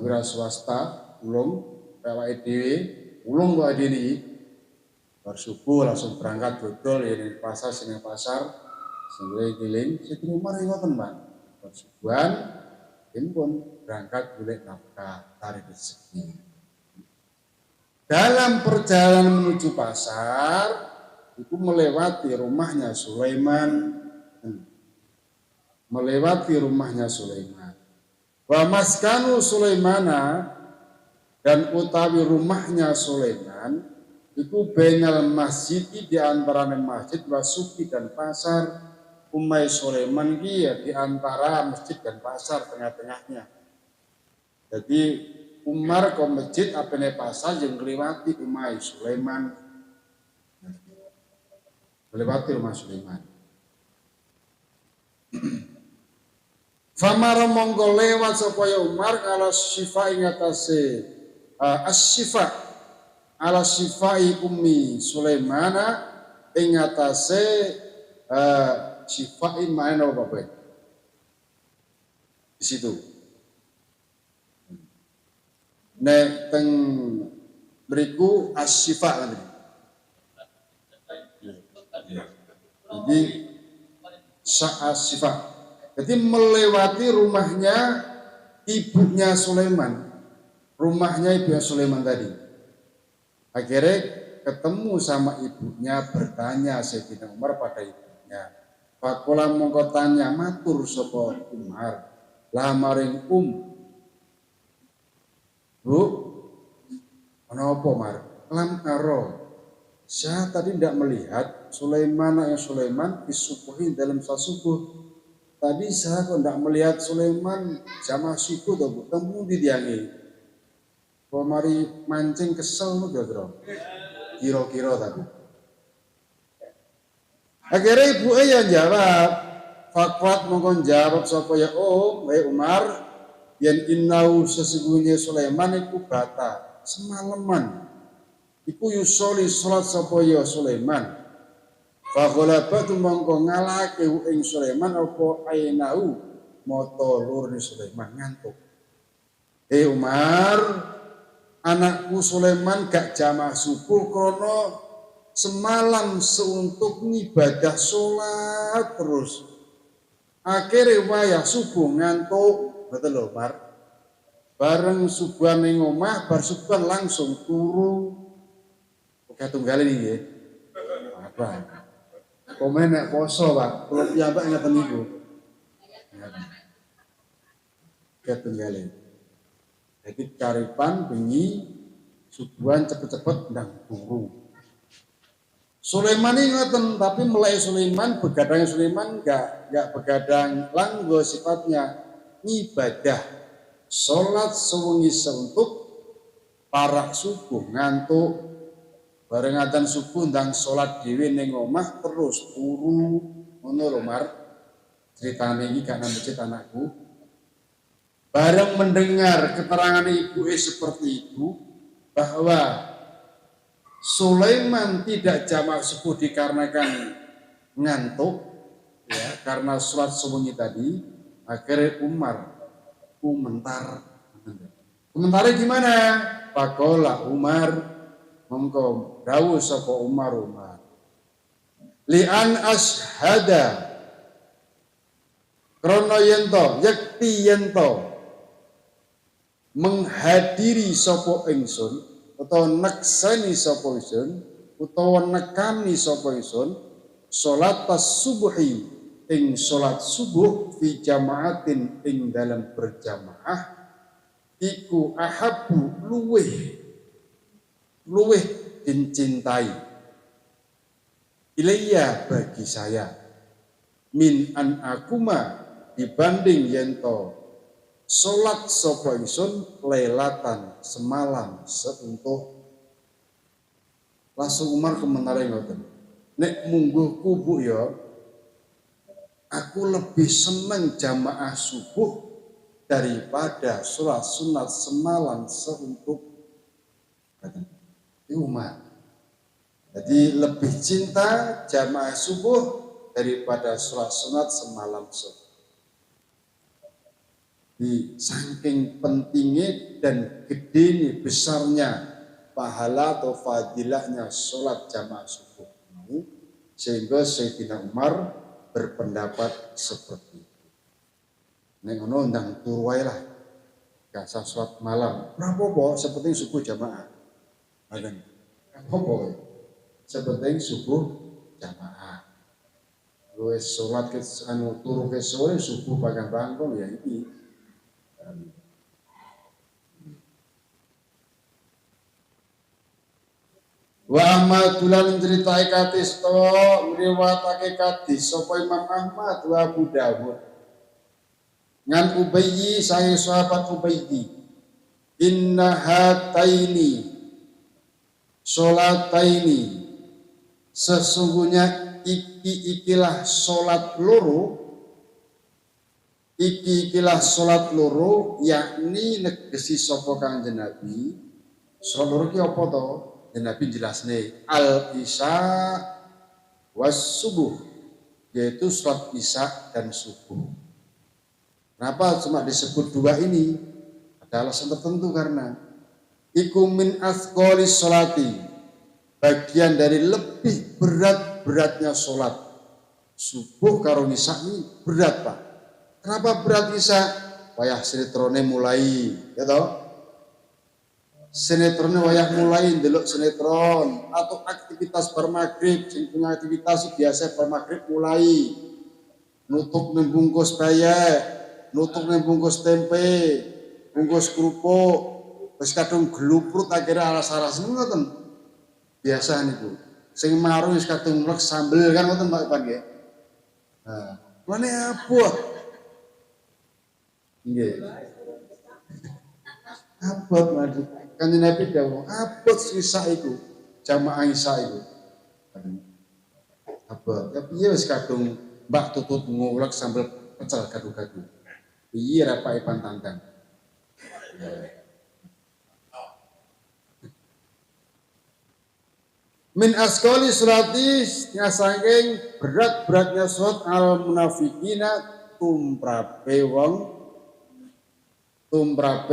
wira swasta ulung awake dhewe ulung wae dhewe iki bar subuh langsung berangkat dodol ya ning pasar sing pasar sing keliling Sayyidina Umar ya ngoten Pak bar subuhan pun berangkat golek nafkah cari rezeki. Dalam perjalanan menuju pasar itu melewati rumahnya Sulaiman. Melewati rumahnya Sulaiman. Wa maskanu Sulaimana dan utawi rumahnya Sulaiman iku bainal masjid di antara masjid wa suki dan pasar. Umai Sulaiman ki ya di antara masjid dan pasar tengah-tengahnya. Jadi Umar ke masjid apene pasar yang ngliwati Umai Sulaiman. Melewati rumah Sulaiman. Famara monggo lewat sapa ya Umar ala syifa ing atase as-syifa ala syifai ummi Sulaimana ing atase Syifa main apa Bapak? Di situ. Nek teng mriku asyifa kan. Jadi syifa. Jadi melewati rumahnya ibunya Sulaiman. Rumahnya ibunya Sulaiman tadi. Akhirnya ketemu sama ibunya, bertanya Sayyidina Umar pada ibunya. Fakola mongko tanya matur sapa Umar. Lah maring Bu, ana apa Mar? Lam aro. Saya tadi tidak melihat Sulaiman yang Sulaiman disubuhi dalam salat subuh. Tadi saya kok tidak melihat Sulaiman jamaah subuh to Bu. Temu di diange. Kok mari mancing kesel kira-kira. Kira-kira tadi. Akhirnya ibu yang jawab. Fakwat mongkon jawab sapa ya wahai Umar, yen innau sesungguhnya Sulaiman iku bata semalaman. Iku yusoli salat sapa ya Sulaiman. Fa ghalabatu mongko ngalahake ing Sulaiman apa ainau mata loro Sulaiman ngantuk. Umar, anakku Sulaiman gak jamaah subuh krana semalam seuntuk ngibadah salat terus. Akhire wayah subuh ngantuk, betul lho, Mar. Bareng subuhan ning omah, bar subuhan langsung turu. Oke tunggal ini nggih. Apa? Komen nek poso, Pak. Kula piyambak ngeten niku. Oke tunggale. Jadi karipan bengi subuhan cepet-cepet ndang turu. Sulaiman ini ngoten, tapi mulai Sulaiman begadang Sulaiman enggak begadang langgo sifatnya ibadah. Salat sewengi suntuk parak subuh ngantuk. Bareng adzan subuh ndang salat dhewe ning omah terus turu. Ngono lho Mar. Ceritane iki gak nang masjid anakku. Bareng mendengar keterangan ibuke seperti itu bahwa Sulaiman tidak jamaah subuh dikarenakan ngantuk, ya, karena sholat sewengi tadi, akhirnya Umar komentar. Komentarnya gimana? Pakola Umar mongko dawuh sapa Umar Umar. Li'an ashada krono yento yekti yento menghadiri sapa ingsun utawa nekseni sapa ingsun utawa nekani sapa ingsun salat subuhi ing salat subuh fi jamaatin ing dalam berjamaah iku ahabbu luweh luweh dicintai ilayya bagi saya min an akuma dibanding yento salat sapa ingsun lailatan semalam seuntuh. Langsung Umar komentare ngoten, nek mungguh kubu ya aku lebih seneng jamaah subuh daripada sholat sunat semalam seuntuk. Itu Umar. Jadi lebih cinta jamaah subuh daripada sholat sunat semalam seuntuk. Di saking pentingnya dan gedenya besarnya pahala atau fadilahnya sholat jamaah subuh, sehingga Sayyidina Umar berpendapat seperti itu. Nek ngono ndang turu wae lah. Gak usah sholat malam. Ora apa-apa, sepenting subuh jamaah. Ngoten. Apa-apa. Sepenting subuh jamaah. Wis sholat ke anu turu ke sore subuh bakal bangkong ya iki. Wa Ahmad lan critake kadis to ngriwatake kadis sapa Imam Ahmad wa Abu Dawud ngan Ubayyi sae sahabat Ubayyi inna hataini sholataini sesungguhnya iki ikilah salat loro iki ikilah salat loro yakni negesi sapa Kanjeng Nabi. Salat loro ki apa to? Dan Nabi jelasne al isya was subuh. yaitu sholat isya dan subuh. Kenapa cuma disebut dua ini? Ada alasan tertentu karena iku min athqali sholati, bagian dari lebih berat-beratnya sholat. Subuh karo isya ini berat, Pak. Kenapa berat isya? Wayah sinetrone mulai, ya toh? Sinetronnya wayah mulai ndelok sinetron atau aktivitas bar maghrib, sing punya aktivitas biasa bar maghrib mulai nutup ning bungkus peyek, nutup ning bungkus tempe, bungkus kerupuk, wis kadung gluprut akhirnya aras-aras ngoten. Biasa niku. Sing marung wis kadung mlek sambel kan ngoten Pak Ipan nggih. Nah, mulane abot. Nggih. Abot maju. Kanjeng Nabi dawuh, abot isya iku, jamaah isya iku. Abot. Ya piye wis kadung Mbak Tutut ngulek sambel pecel gadu-gadu. Piye ra Pak Ipan tantang. Ya. Min askoli surati saking berat-beratnya surat al munafikina tumrape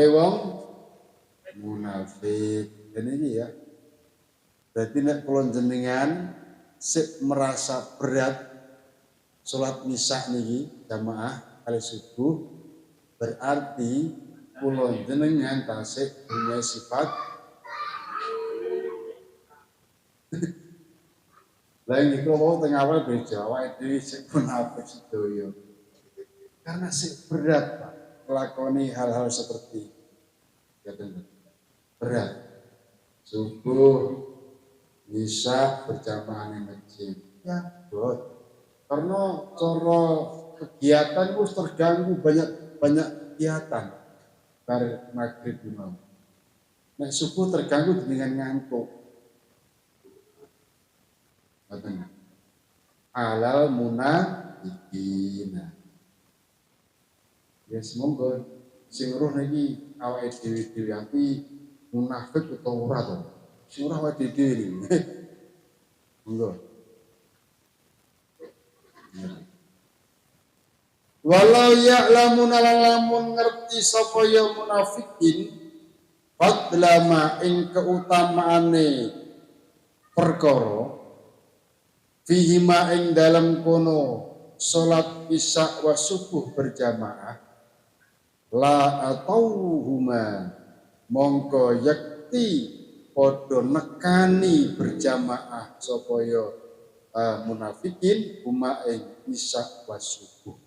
wong munafik. Dan ini ya, berarti nek kula jenengan sik merasa berat salat misa niki jamaah kali subuh, berarti kula jenengan tasik punya sifat. Lah iki kula wau teng awal beja awake dhewe sik munafik sedaya. Karena sik berat, Pak, nglakoni hal-hal seperti ya bener. Berat. Subuh bisa berjamaah di masjid. Ya, bot. Karena cara kegiatan wis terganggu banyak kegiatan bar maghrib mau. Nek subuh terganggu dengan ngantuk. Ngoten. Alal munafiqina. Ya semoga sing roh niki awake dhewe-dhewe aku munafik utawa ora to. Sing ora awake dhewe niki. Monggo. Walau ya'lamuna lamun ngerti sapa ya munafikin fadlama ing keutamaane perkara fihima ing dalem kono salat isya wa subuh berjamaah la atauhuma mongko yakti padha nekani berjamaah sapa ya munafikin huma ing isya wa subuh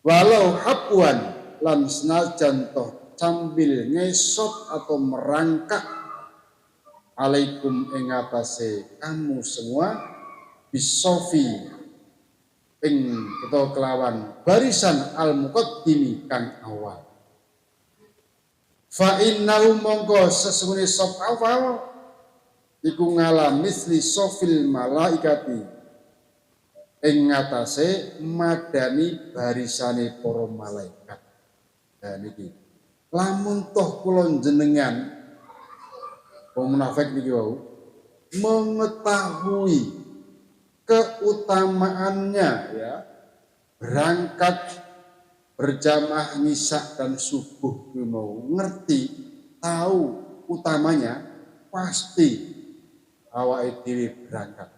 walau habwan lan senajan toh sambil ngesot atau merangkak alaikum ing atase kamu semua bisofi ing utawa kelawan barisan al muqaddimi kang awal fa innahu mongko sesungguhne sop awal iku ngalami misli sofil malaikati ing ngatasé madani barisane para malaikat. Nah niki lamun toh kula jenengan wong munafik niki wau mengetahui keutamaannya ya berangkat berjamaah ngisa dan subuh mau ngerti tahu utamanya pasti awake dhewe berangkat.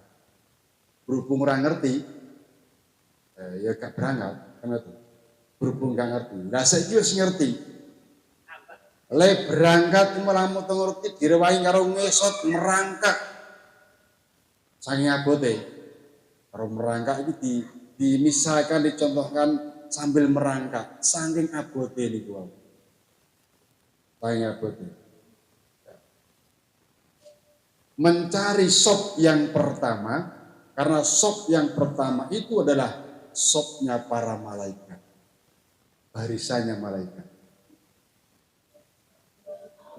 Berhubung ora ngerti ya gak berangkat kan itu. Berhubung gak ngerti. Lah saiki wis ngerti. Le berangkat malah metu ngerti direwangi karo ngesot merangkak. Saking abote. Karo merangkak iki dimisalkan dicontohkan sambil merangkak, saking abote niku wau. Saking abote. Mencari sop yang pertama, karena sop yang pertama itu adalah sopnya para malaikat. Barisannya malaikat.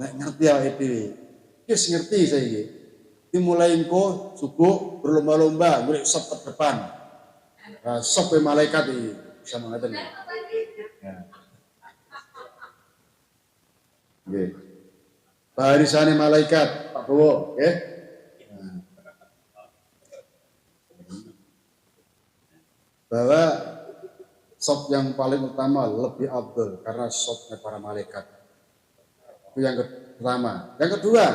Nek ngerti awake dhewe. Wis ngerti saiki. Dimulai engko subuh berlomba-lomba golek sop terdepan. Sop malaikat iki bisa mengatakan. Ya. Nggih. Barisane malaikat, Pak Bowo, nggih. Bahwa sop yang paling utama lebih afdol karena sopnya para malaikat. Itu yang pertama. Yang kedua,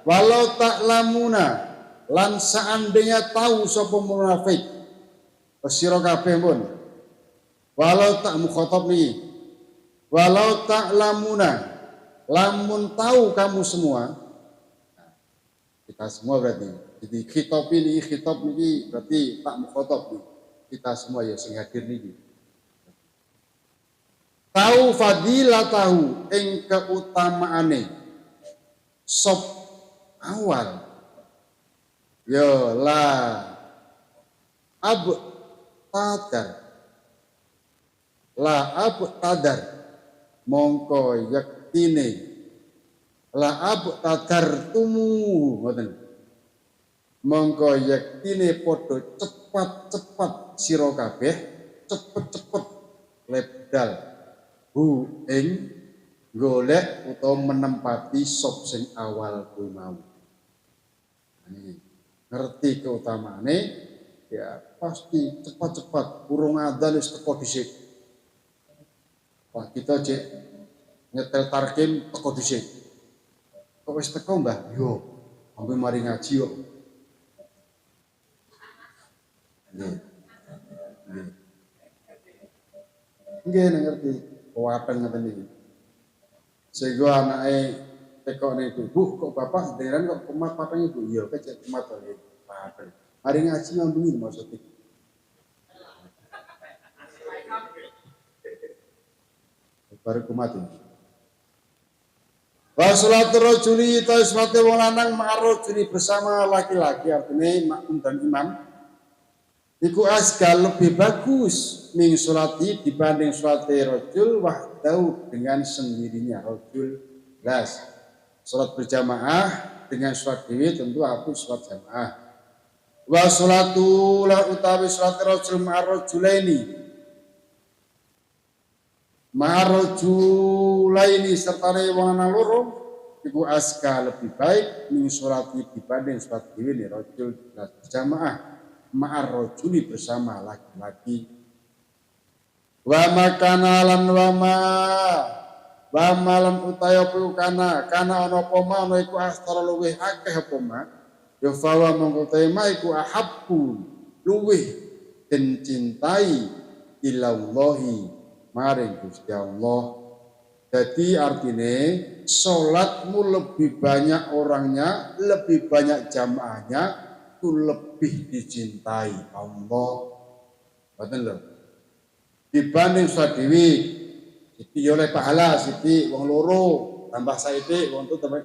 walau tak lamuna lan seandainya tahu sapa munafik sira kabeh pun. Walau tak mukhatab nih. Walau tak lamuna lamun tahu kamu semua, kita semua berarti. Jadi khitab ini, khitab ini berarti tak mukhatab nih. Kita semua ya sing hadir niki. Tahu fadilatahu ing keutamaane sop awal. Ya la ab tadar. La ab tadar mongko yektine la ab tadar tumu ngoten. Mongko yektine padha cepat-cepat sira kabeh, cepet-cepet lebdal hu ing golek utawa menempati sop sing awal kuwi mau. Ini ngerti keutamaane ya pasti cepat-cepat urung adzan wis teko dhisik. Wah, kita cek nyetel tarkim teko dhisik. Kok wis teko, Mbah? Yo, sampe mari ngaji kok. Nggih. Nggih. Nggih ngerti kuwaten ngoten iki. Sehingga anake tekok niku, "Bu, kok bapak dengeran kok kumat pateng Ibu?" "Iya, kecek kumat to nggih." Pateng. Mari ngaji ngambungi maksudnya. Baru kumat ini. Wa salatu rajuli ta salate wong lanang ma'ar rajuli bersama laki-laki artinya makmum dan imam. Iku asgal lebih bagus ming salati dibanding salate rajul wahdahu dengan sendirinya rajul jelas. Salat berjamaah dengan salat dhewe tentu aku salat jamaah. Wa salatu la utawi salat rajul ma'ar rajulaini. Ma'ar rajulaini sertane wong lanang loro iku aska lebih baik ming salati dibanding salat dhewe ne rajul jelas berjamaah. Ma'ar rajuli bersama laki-laki. Wa makana lan wa ma wa malam utaya apa kana kana ana apa ma ana iku astara luwih akeh apa ma ya fawa mongko tema iku ahabbu luwih den cintai ilallahi maring Gusti Allah. Jadi artine salatmu lebih banyak orangnya, lebih banyak jamaahnya, itu lebih dicintai Allah. Ngoten lho. Dibanding salat dhewe, sithik ya oleh pahala, sithik wong loro, tambah saithik wong tuwa tambah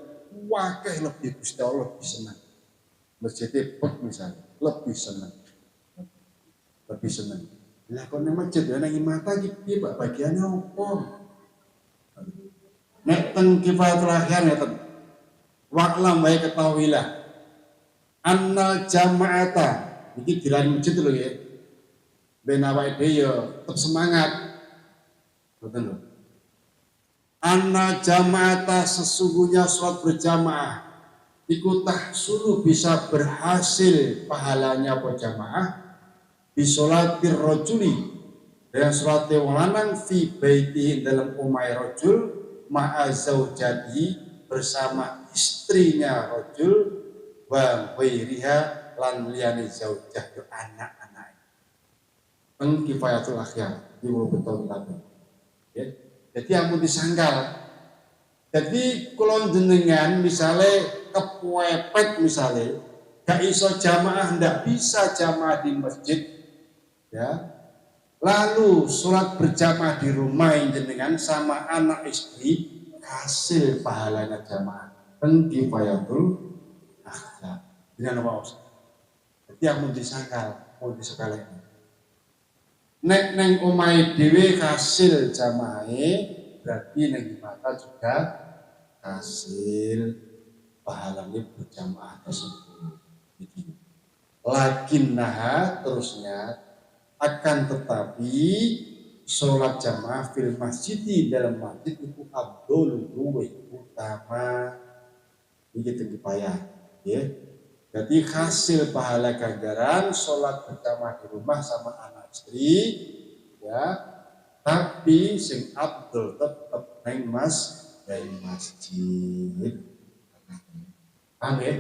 wakeh lebih Gusti Allah lebih seneng. Masjid pek misalnya, lebih seneng. Lebih seneng. Lah kok nang masjid ya nang mata iki piye Pak bagiane opo? Nek teng kifayatul akhyar ngeten. Wa'lam wa ketahuilah annal jama'ata iki dilan masjid lho nggih. Ben awake dhewe ya tetep semangat. Ngoten lho. Anna jama'ata sesungguhnya sholat berjamaah iku tahsulu bisa berhasil pahalanya apa jamaah bi sholatir rajuli dengan sholat wong lanang fi baitihi dalam omahe rajul ma'a zaujatihi bersama istrinya rajul wa ghairiha lan liyane zaujah yo anak-anak. Peng kifayatul akhyar iki betul kabeh. Ya. Jadi ampun disangkal. Jadi kula jenengan misale kepepet misale gak iso jamaah, ndak bisa jamaah di masjid ya. Lalu sholat berjamaah di rumah jenengan sama anak istri hasil pahalanya jamaah. Peng kifayatul akhyar. Dengan apa Ustaz? Jadi ampun disangkal, ampun disepelekno. Nek neng omahe dhewe hasil jamaahe berarti neng mata juga hasil pahalanya berjamaah tersebut. Iki. Lakinnaha terusnya akan tetapi sholat jamaah fil masjid dalam masjid itu afdhol luwih utama. Iki teng kifayah, ya. Jadi hasil pahala ganjaran sholat berjamaah di rumah sama anak istri ya, tapi sing abdul tetep neng mas dari masjid. Paham ya?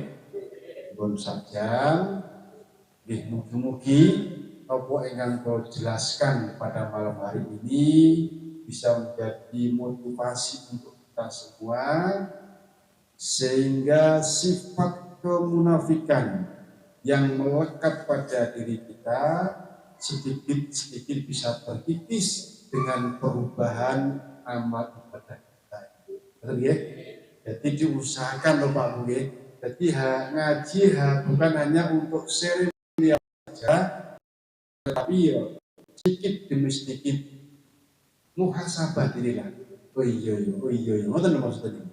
Pun saja nggih, mugi-mugi apa ingkang kula jelaskan pada malam hari ini bisa menjadi motivasi untuk kita semua sehingga sifat kemunafikan yang melekat pada diri kita sedikit-sedikit bisa terkikis dengan perubahan amal ibadah kita. Betul ya? Jadi diusahakan loh Pak Bu ya. Jadi ngaji bukan hanya untuk seremonial saja, tetapi ya sedikit demi sedikit muhasabah diri lah. Oh iya iya, oh iya iya, ngoten lho maksudnya.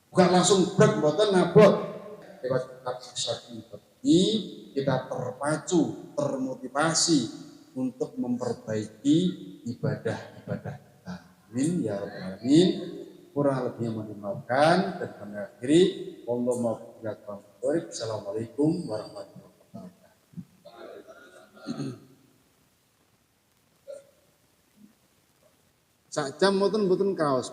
Bukan langsung brek, mboten nabot. Lewat kitab ini kita terpacu, termotivasi untuk memperbaiki ibadah-ibadah kita. Amin ya rabbal alamin. Kurang lebihnya mohon dimaafkan dan kami akhiri. Wallahu muwaffiq. Assalamualaikum warahmatullahi wabarakatuh. Sak jam mboten mboten kaos.